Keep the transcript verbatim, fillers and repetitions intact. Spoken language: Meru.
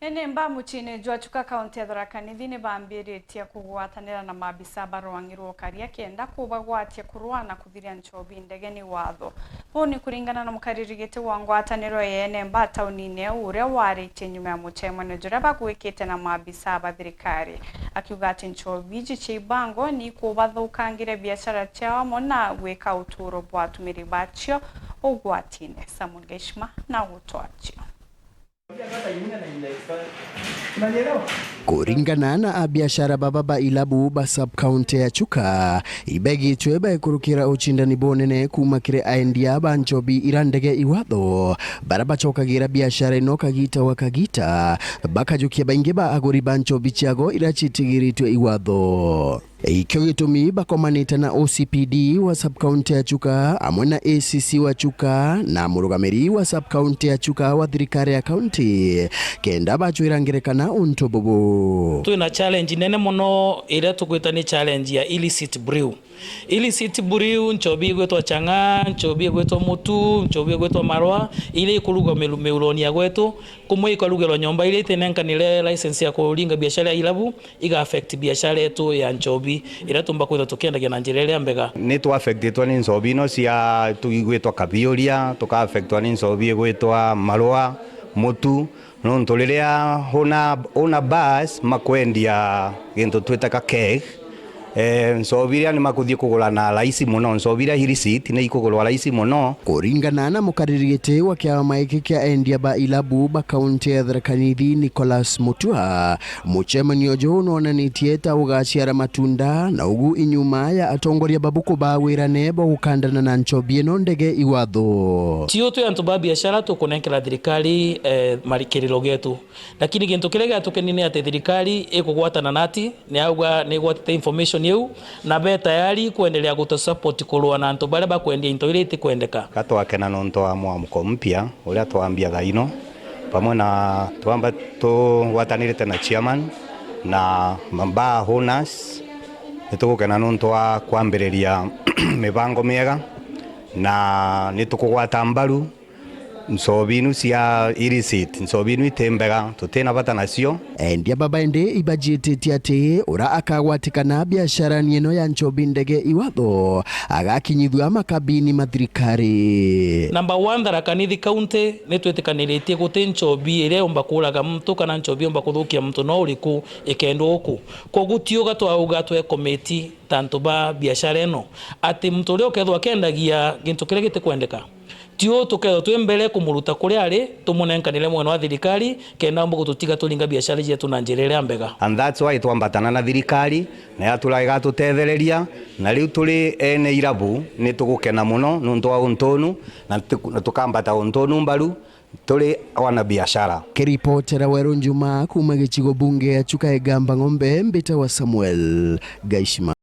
Ene mba muciine jwa Chuka, kaunti ya Tharaka Nithi, ni bambiritie kugwatanira na maabisa ba rwang'i rwa ukaria kenda kubagwatia kurua na kuthiria nchobi ndege ni watho. Uu ni kuringana na mukariri giti wa ngwataniro ya ene mba taunine iu, uria waritie nyuma ya mucemanio juria bagwikite na maabisa ba thirikari, akiuga ati nchobi iji cia ibango ni ikubathukangiria biashara ciao amwe na gwika uturo bwa atumiri bacio ugwatine. Samuel Gaishima na gutwacio. Kuringana na abiashara baba ba ilabu ba sub-county ya Chuka, ibegitwe baekurukira ucindani bunene kuuma kiri aendia ba nchobi ira ndege iwatho, bara bacokagira biashara ino kagita gwa kagita, bakajukia baingi ba aguri ba nchobi ciago ira citigiritwe iwatho. Ikio gitumi bakomanite na O C P D wa sub-county ya Chuka, amwe na A C C wa Chuka, na murugamiri wa sub-county ya Chuka wa thirikari ya county, kenda bacwira ngerekana untu bubu. Twina challenge nene mono iria tugwita ni challenge ya illicit brew. Illicit brew, nchobi igwitwa chang'aa, nchobi igwitwa mutu, nchobi igwitwa marwa, iria ikurugwa milu-, miuroni ya gwetu, kumwe ikarugerwa nyomba iria itinenkanire license ya kuringa biashara ya ilabu, iga affect biashara yetu ya nchobi, iria tumba kwithwa tukiendagia na njira iria mbega. Ni twa affectitwa ni nchobi ino cia tugigwitwa kabiuria, tuka affectwa ni nchobi igwitwa marua, mutu, nontu riria una, una bars makwendia gintu twitaga keg, eh, nchobi iria ni makuthii kugura na raisi mono, nchobi iria illicit ni ikugurwa raisi mono. Kuringana na mukariri giti wa kiama giki kia endia ba ilabu ba kaunti ya Tharaka Nithi, Nicholas Mutua, mucemanio juu nonanitie ta ugaciara matunda, na ugu inyuma ya atongoria babu kubawirane bwa gukandana na nchobi ino ndege iwatho. Tio twi antu ba biashara tukunenkera thirikari, eh, marikiriro getu. Lakini gintu kiria giatukeni ni ati thirikari ikugwatana nati, ni auga ni igwatite information iu, na be tayari kwendelea gutu support kurua na antu baria bakwendia into iria itikwendeka. Ka twakena nontu wa mwamko mpya uria twambia thaa ino, pamwe na twamba tugwatanirite na chairman na ma bar owners, ni tugukena nontu wa kwambiriria mibango miega, na ni tukugwata mbaru nchobi inu cia illicit, nchobi inu iti mbega, tutina bata nacio. Endia baba indi ibajiititie ati ura akagwatikana biasharani ino ya nchobi ndege iwatho agakinyithua makabini ma thirikari. Number one, Tharaka Nithi County ni twitikaniritie guti nchobi iria yumba kuuraga muntu kana nchobi yumba kuthukia muntu no uriku ikendwa uku. Kogu tiuga twauga twe komiti ta antu ba biashara ino ati muntu uria ukethwa akendagia gintu kiria gitikwendeka, tio tukethwa twi mbere kumuruta kuria ari, tumunenkanire mwena wa thirikari, kenda aumba gututiga turinga biashara cietu na njira iria mbega. And that's why twambatana na thirikari, na yatura igatutethereria, na riu turi ene irabu ni tugukena mono nontu wa untu unu, na tu-, na tukambata untu unu mbaru turi wana biashara. Kiripotera Weru Njuma kuuma gicigo bunge ya Chuka Igamba Ng'ombe, mbita wa Samuel Gaishima.